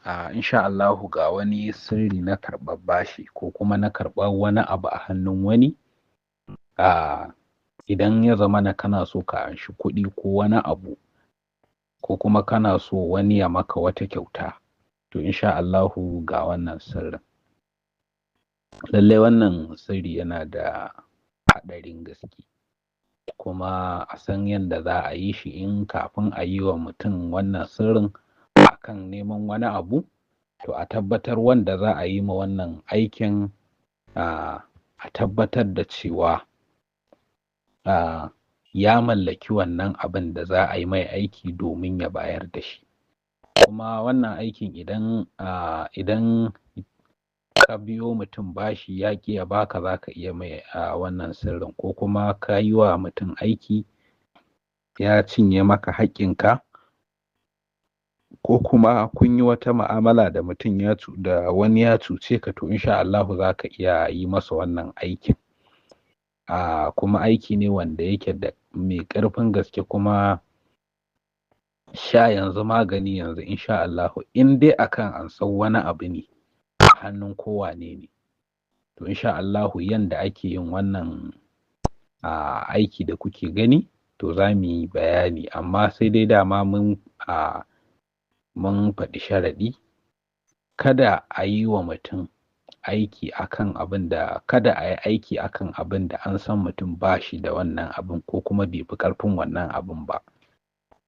Insha Allahu ga wani sirri na karɓar bashi ko kuma na karɓar wani abu a hannun wani. Idan ya zamana kana so ka anshi kuɗi ko wani abu, ko kuma kana so wani ya maka wata kyauta, to insha Allahu ga wannan sirrin. Lallai wannan sirri yana da haɗarin gaske, kuma a san yanda za a yi shi in kafin a yi wa mutum wannan sirrin akan neman wani abu, to a tabbatar wanda za a yi ma wannan aikin, a tabbatar da cewa ya mallaki wannan abin da za a yi mai aiki domin ya bayar da shi. Kuma wannan aikin idan ka biyo mutum bashi ya ƙi ya baka, za ka iya mai wannan sirrin, ko kuma ka yi wa mutum aiki ya cinye maka haƙƙinka, ko kuma kun yi wata mu'amala da mutum da wani ya cuce ka, to insha Allahu za ka iya yi masa wannan aikin. Kuma aiki ne wanda yake da mai ƙarfin gaske, kuma sha yanzu magani yanzu insha Allahu, in dai akan ansan wani abu ne a hannun kowane ne, to insha Allahu yanda ake yin wannan aiki da kuke gani, to za mu yi bayani. Amma sai dai dama mun faɗi sharaɗi: kada a yi wa mutum aiki akan abin da kada a yi aiki akan abin da an san mutum ba shi da wannan abin, ko kuma bai fi ƙarfin wannan abin ba.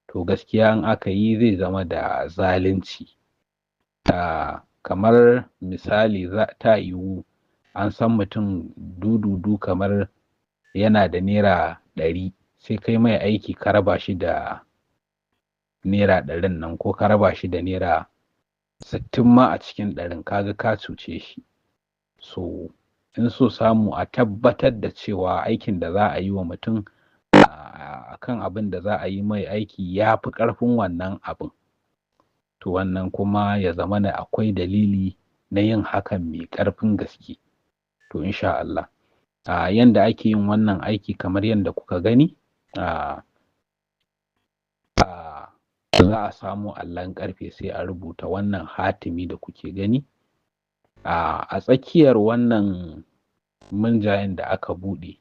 To gaskiya in aka yi, zai zama da zalunci. Kamar misali, za ta yiwu an san mutum dududu kamar yana da ₦100, sai kai mai aiki ka raba shi da ₦100n nan, ko ka raba shi da ₦60 ma a cikin 100n, kaga ka cuce shi. So in so samu, a tabbatar da cewa aikin da za a yi wa mutum a kan abin da za a yi mai aiki ya fi ƙarfin wannan abin, to wannan kuma ya zamana akwai dalili na yin hakan mai ƙarfin gaske, to insha Allah yanda ake yin wannan aiki kamar yanda kuka gani, za a samo allon ƙarfe, sai a rubuta wannan hatimi da kuke gani a tsakiyar wannan munjayen da aka buɗe,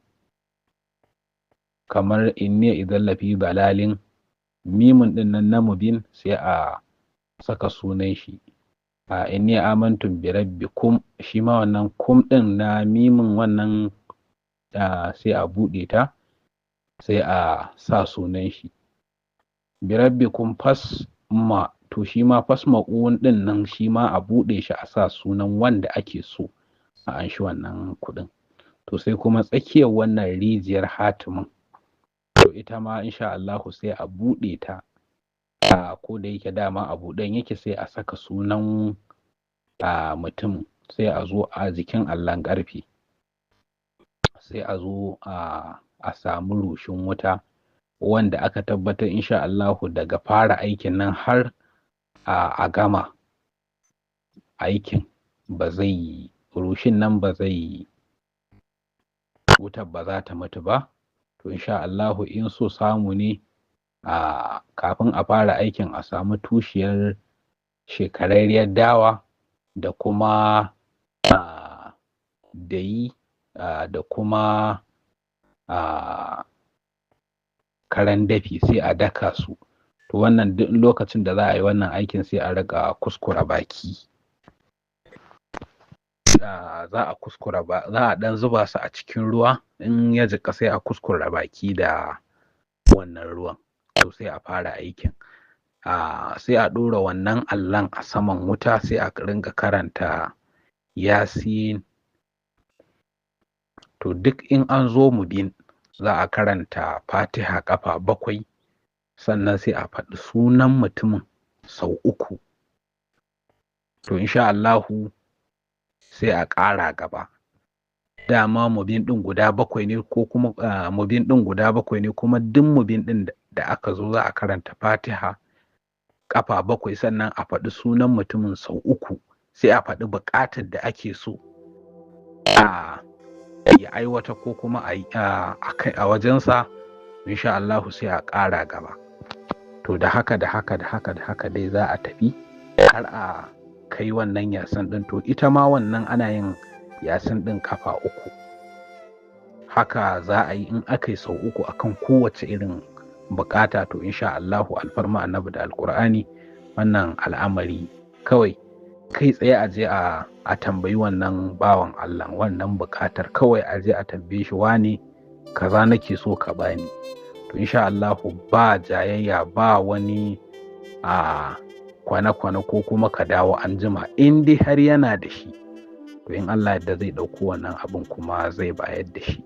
kamar "Inni idan lafi dalalin", mimun ɗin nan na "Mubin", sai a saka sunan shi. A "Inni amantu bi rabbikum", shi ma wannan "kum" ɗin na mimun wannan, sai a buɗe ta, sai a sa sunan shi. "Bi rabbikum fas ma", to shi ma "fasma'un" ɗin nan, shi ma a buɗe shi, a sa sunan wanda ake so a anshi wannan kuɗin. To sai kuma tsakiyar wannan rijiyar hatimin, to ita ma insha Allahu sai a buɗe ta, ko da yake dama a buɗen yake, sai a saka sunan mutum. Sai a zo a jikin allon ƙarfe, sai a zo a samu rushin wuta wanda aka tabbatar insha Allahu daga fara aikin nan har a gama aikin ba zai rushin nan ba zai wutar ba za ta mutu ba. To insha Allahu in so samu ne, kafin a fara aikin a samu tushiyar shekararriyar dawa da kuma dayi da kuma karan dafi, sai a daka su. To wannan duk lokacin da za a yi wannan aikin, sai a riƙa kuskura baki. Za a kuskura ba, za a ɗan zuba su a cikin ruwa, in ya jiƙa sai a kuskura baki da wannan ruwan. To sai a fara aikin, sai a ɗora wannan allon a saman wuta, sai a ringa karanta Yasin. To duk in an zo "Mubin", za a karanta Fatiha ƙafa bakwai, sannan sai a faɗi sunan mutumin sau uku. To insha Allahu sai a ƙara gaba. Dama "Mubin" ɗin guda bakwai ne, ko kuma "Mubin" ɗin guda bakwai ne, kuma duk "Mubin" ɗin da aka zo za a karanta Fatiha ƙafa bakwai, sannan a faɗi sunan mutumin sau uku, sai a faɗi buƙatar da ake so a ya aiwata ko kuma a wajensa. Insha Allahu sai a ƙara gaba. To da haka da haka da haka da haka dai za a tafi har a kai wannan Yasin ɗin, to ita ma wannan ana yin Yasin ɗin kafa 3. Haka za a yi in aka yi sau 3 akan kowace irin bukata, to insha Allahu alfarma Annabi da Alkur'ani wannan al'amari kawai kai tsaye a je a tambayi wannan bawan Allah wannan bukatar, kawai a je a tambaye shi, wane kaza nake so ka bani. To insha Allahu ba jayayya, ba wani a kwana-kwana ko kuma ka dawo an jima, in dai har yana da shi to in Allah yadda zai ɗauko wannan abin kuma zai bayar da shi.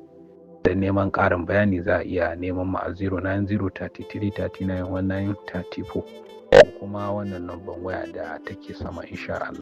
Da neman ƙarin bayani za a iya neman mu a 09033391934 ko kuma wannan lambar waya da take sama insha Allah.